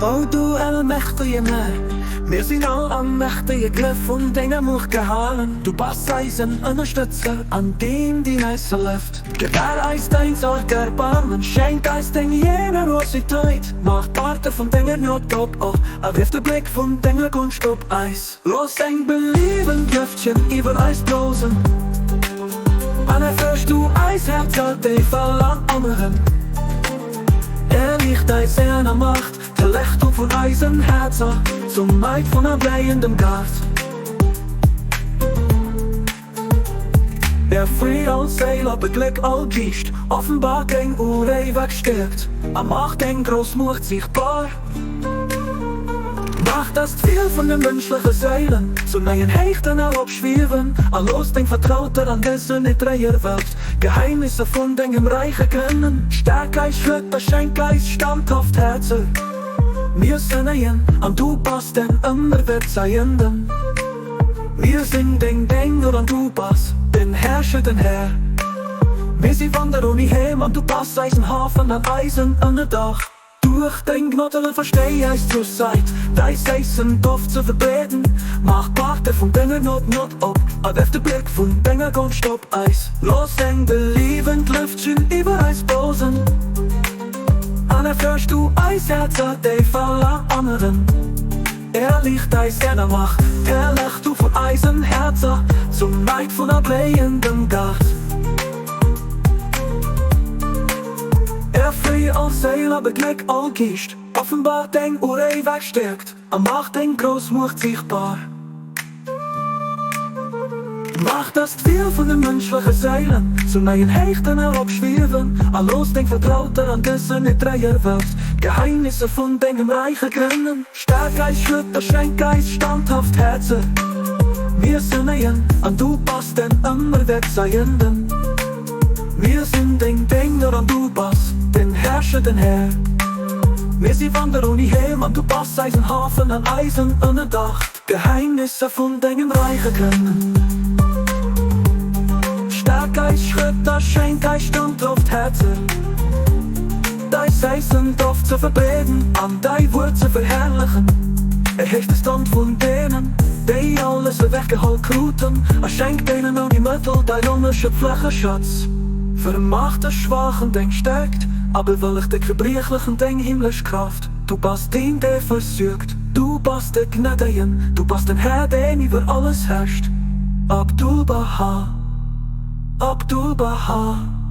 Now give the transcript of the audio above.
O du allmächtege Här, mir sinn all am mächtege Grëff vun denger Muecht gehalen. Du bass eisen Ënnerstëtzer an deen, deen eis hëlleft. Gewär eis däin Sorg, Erbarmen, schenk eis deng Generositéit. Maach d'Paarte vun denger Gnod op och a wierf de Bléck vun denger Gonscht op eis. Looss eng beliewend Lëftchen iwwer eis blosen an erfësch du eis Häerzer déif aller aneren. Erliicht eis Äerner Macht d'Erlechtung vun eisen Häerzer zum Neid vun erbléiendem Gaart. Erfreet all Séil a begléck all Geescht, offenbar deng uréiweg Stäerkt a maach deng grouss Muecht siichtbar. Maach, dass d'Wiel vun de mënschleche Séilen zu neien Héichten eropschwiewen, a looss deng Vertrauter an dëser niddreger Welt d'Geheimnisser vun dengem Räich erkennen. Stäerk eis Schrëtt a schenk eis standhaft Häerzer. Mir sënnegen, an du bass den Ëmmerverzeienden. Mir sinn deng Dénger an du bass den Herrscher, den Här. Mir si Wander ouni Heem an du bass eisen Hafen an eisen Ënnerdach. Duerch deng Gnod versteh eis zur Säit, däi séissen Doft ze verbreeden. Maach d'Paarte vun denger Gnod Gnod op a werf de Bléck vun denger Gonscht op eis. Looss eng beliewend Lëftchen iwwer eis blosen an erfësch du eis Häerzer déif aller aneren. Erliicht eis Äerder Macht, d'Erlechtung vun eisen Häerzer zum Neid vun erbléiendem Gaart. Erfréi all Séil a begléck all Geescht, offenbar deng uréiweg Stäerkt a maach deng grouss Muecht siichtbar. Maach, dass d'Wiel vun de mënschleche Séilen zu neien Héichten eropschwiewen, a looss deng Vertrauter an dëser niddreger Welt d'Geheimnisser vun dengem Räich erkennen. Stäerk eis Schrëtt a schenk eis standhaft Häerzer. Mir sënnegen, an du bass den Ëmmerverzeienden. Mir sinn deng Dénger, an du bass den Herrscher, den Här. Mir si Wander ouni Heem, an du bass eisen Hafen an eisen Ënnerdach. D'Geheimnisser vun dengem Räich erkennen. Stäerk eis Schrëtt a schenk eis standhaft Häerzer, däi séissen Doft ze verbreeden an däi Wuert ze verherrlechen. Erhéich de Stand vun deenen, déi alles ewechgeholl kruten, a schenk deenen ouni Mëttel däin onerschöpfleche Schatz. Vermaach de Schwaachen deng Stäerkt a bewëlleg de Gebriechlechen deng himmlesch Kraaft. Du bass deen, dee versuergt, du bass de Gnäddegen, du bass den Här, deen iwwer alles herrscht. Abdu'l-Bahá, Abdu'l-Bahá.